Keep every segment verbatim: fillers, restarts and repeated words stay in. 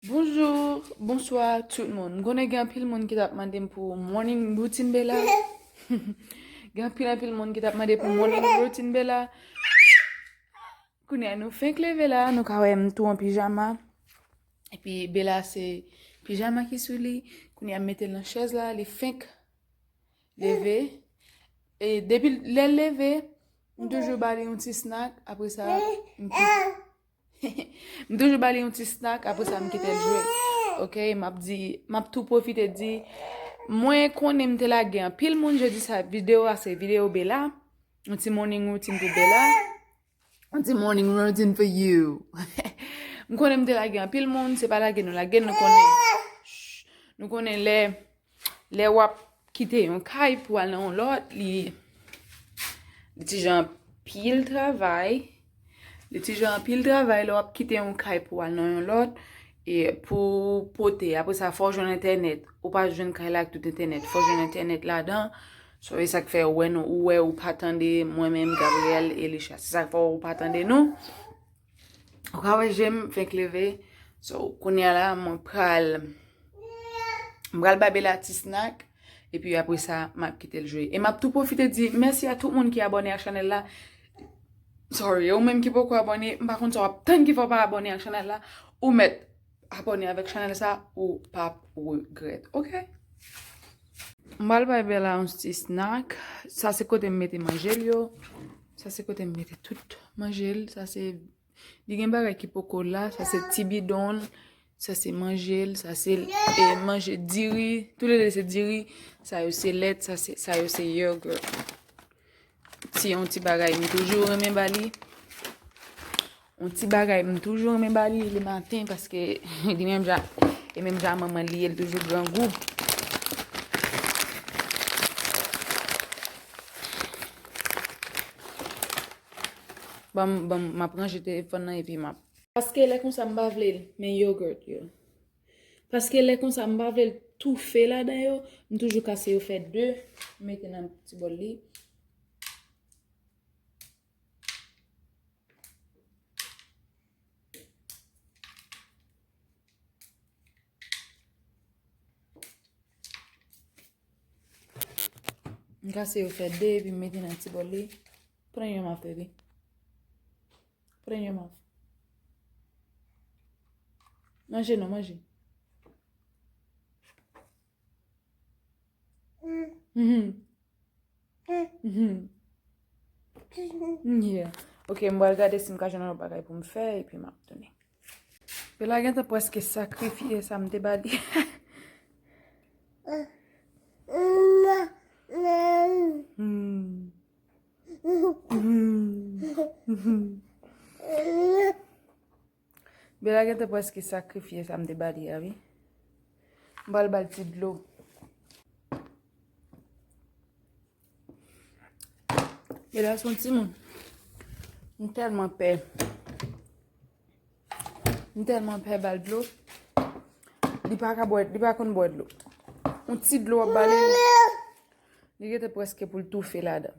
Bonjou, bonswa tout moun. M konnen gen anpil moun ki t ap mande m pou morning routine Bella. Gen anpil, anpil moun ki t ap mande pou morning routine Bella. Kounye a nou fenk leve la, nou ka wè m tou an pijama. Epi Bella se pijama ki sou li. Kounye a m mete l nan chèz la, li fenk leve. E depi lè l leve, m toujou ba li yon ti snack. Apre sa, m kite M toujou ba li yon ti snack, apre sa m kite l jwe. Ok, m ap di, m ap tou pwofite di, mwen konnen m te lage anpil moun jodi sa, videyo a se videyo Bella, yon ti morning routine pou Bella, yon ti morning routine for you. M konnen m te lage anpil moun, se pa lage nou lage, nou konnen, nou konnen lè Lè w ap kite yon kay pou al nan yon lòt, li, li ti jan anpil travay. Li ti jan anpil travay lè w ap kite yon kay pou al nan yon lòt. E pou pote, apre sa, fò w jwenn entènèt. Ou pa jwenn kay la ak tout entènèt. Fò w jwenn entènèt ladan. So, e sa k fè ou wè nou, ou wè ou pa tande mwen menm, Gabriel, Elisha. Se sa k fè ou pa tande nou. Ou ka wè je m fenk leve. So, kounye a la, mwen pral, m pral bay Bella ti snack. Epi apre sa, m ap kite l jwe. E m ap tou pwofite di mèsi a tout moun ki abòne ak chanèl la. Sorry, ou menm ki poko abòne, m pa konn sa w ap tann ki fè w pa abòne ak chanèl la. Ou mèt abòne avèk chanèl sa, ou p ap regrèt. Ok? M pral bay Bella yon ti snack. Sa se kote m mete manje l yo. Sa se kote m mete tout manje l. Sa se Li gen bagay ki poko la, sa se ti bidon l, sa se manje l, sa se, e, manje diri, toulede se diri, sa yo se lèt, sa se, sa yo se yogurt. Ti, yon ti bagay m toujou renmen ba li. Yon ti bagay m toujou renmen ba li le maten paske li menm jan, e menm jan manman li ye, li toujou grangou. Ban m, ban m, m ap ranje telefòn nan epi m ap. Paske lè konsa m pa vle l, men yogurt yo. Paske lè konsa m pa vle l toufe ladan yo, m toujou kase yo fè de, m mete nan ti bòl li. M kase yo fè de epi m mete nan ti bòl li. Pran yon maf, baby. Pran yon maf. Manje non, manje. Mhm. Mhm. Yeah. Ok, m pral gade si m ka jwenn yon bagay pou m fè, epi m ap tounen. Bella gentan prèske sakrifye sa m te ba li. Hmm. Hmm. Bella gentan prèske sakrifye sa m te ba li a, wi. M pral ba l ti dlo. Bella se yon timoun. M tèlman pè. M tèlman pè ba l dlo. Li pa ka bwè, li pa konn bwè dlo. Yon ti dlo w ap ba li, li gentan prèske pou l toufe ladan.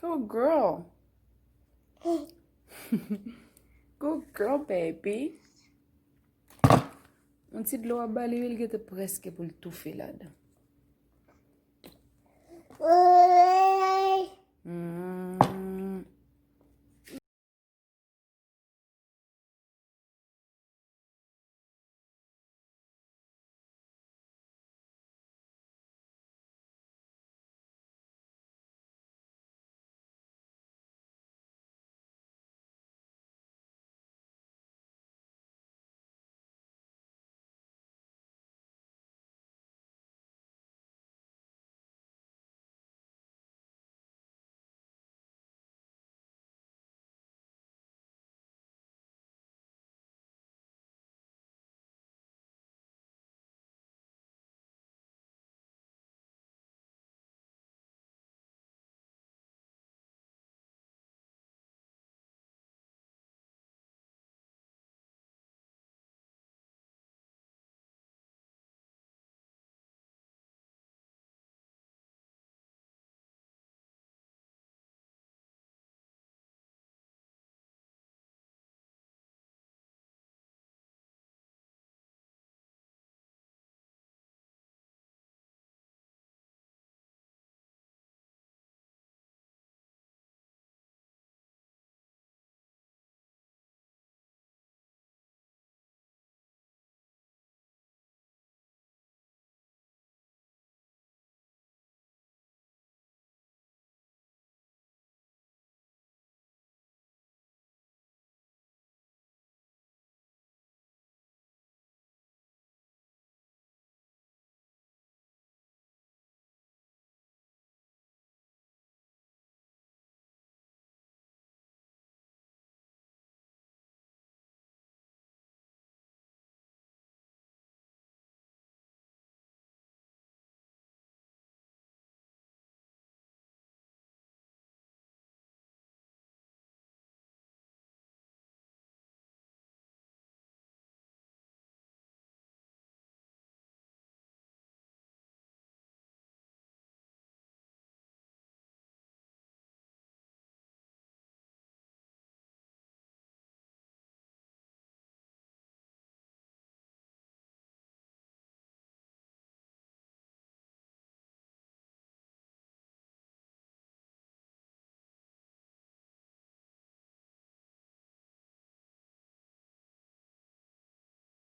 Good girl. Good girl, baby. Yon ti dlo w ap ba li, wi, li gentan prèske pou l toufe ladan. Mm.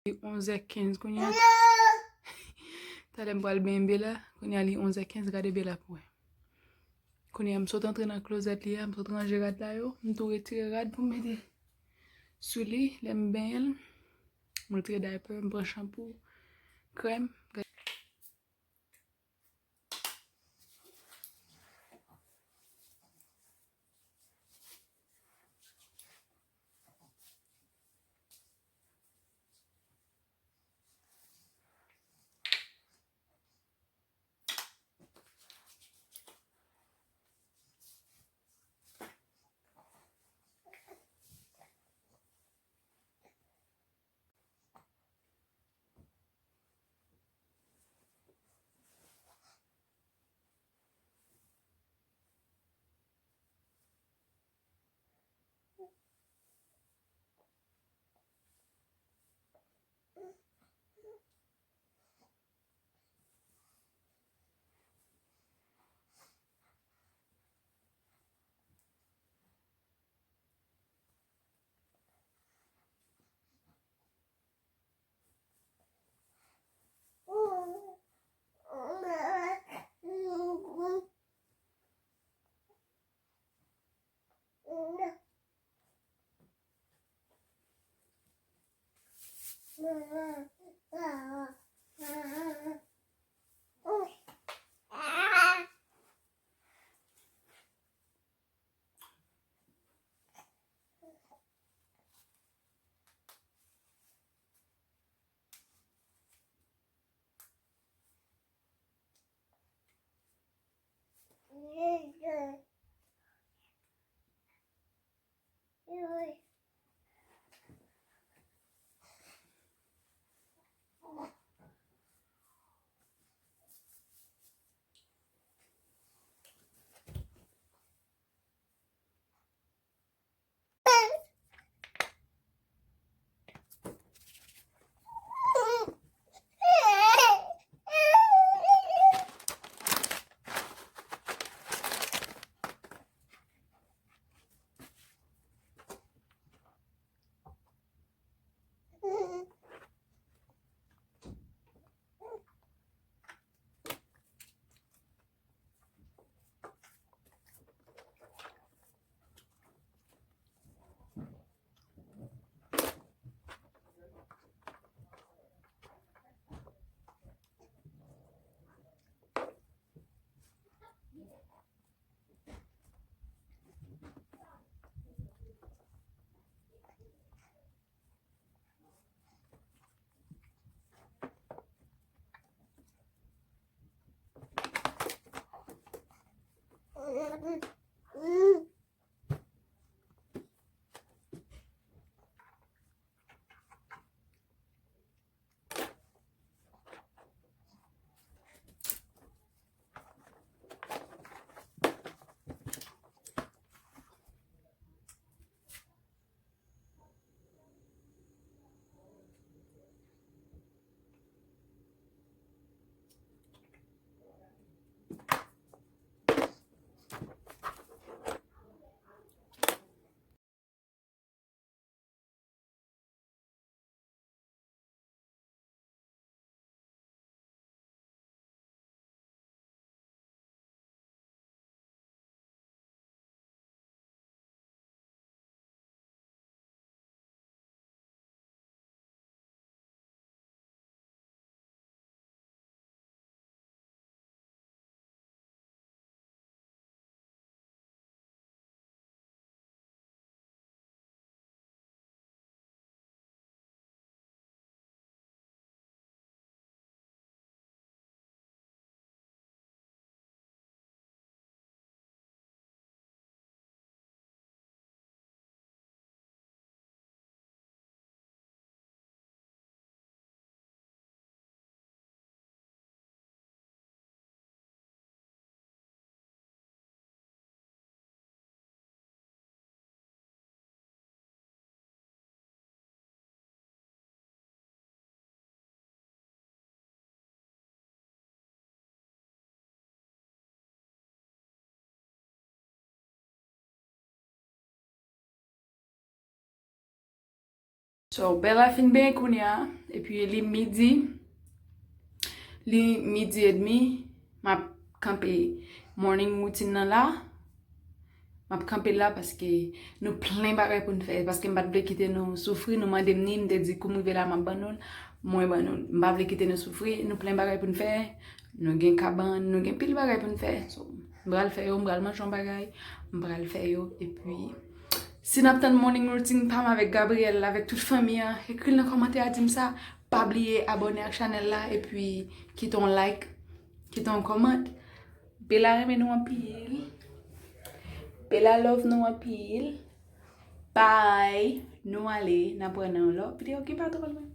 Li onzè kenz kounye a. Talè m pral benyen Bela. Kounye a li onzè kenz, gade Bela pou wè. Kounye a m sot antre nan klozèt li a, m sot ranje rad la yo, m tou retire rad pou m mete sou li, lè m benyen l, m retire diaper, m pran chanpou, krèm. So, Bella fin benyen kounye a. Epi li midi, li midi edmi, m ap kanpe morning routine nan la. M ap kanpe la paske nou plen bagay pou n fè. Paske m pa t vle kite nou soufri. Nou mande m ni, m te di kou m rive la, m ap ban nou l. Mwen ban nou l. M pa vle kite nou soufri. Nou plen bagay pou n fè. Nou gen kabann, nou gen pil bagay pou n fè. So, m pral fè yo, m pral manje yon bagay, m pral fè yo. Epi, si n ap tann morning routine pa m avèk Gabriel, avèk tout fanmi an, ekri l nan kòmantè a, di m sa. Pa bliye abòne ak chanèl la, epi kite yon like, kite yon kòmant. Bella renmen nou anpil. Bella love nou anpil. Bye. Nou ale, n ap wè nan yon lòt videyo ki pa twò lwen.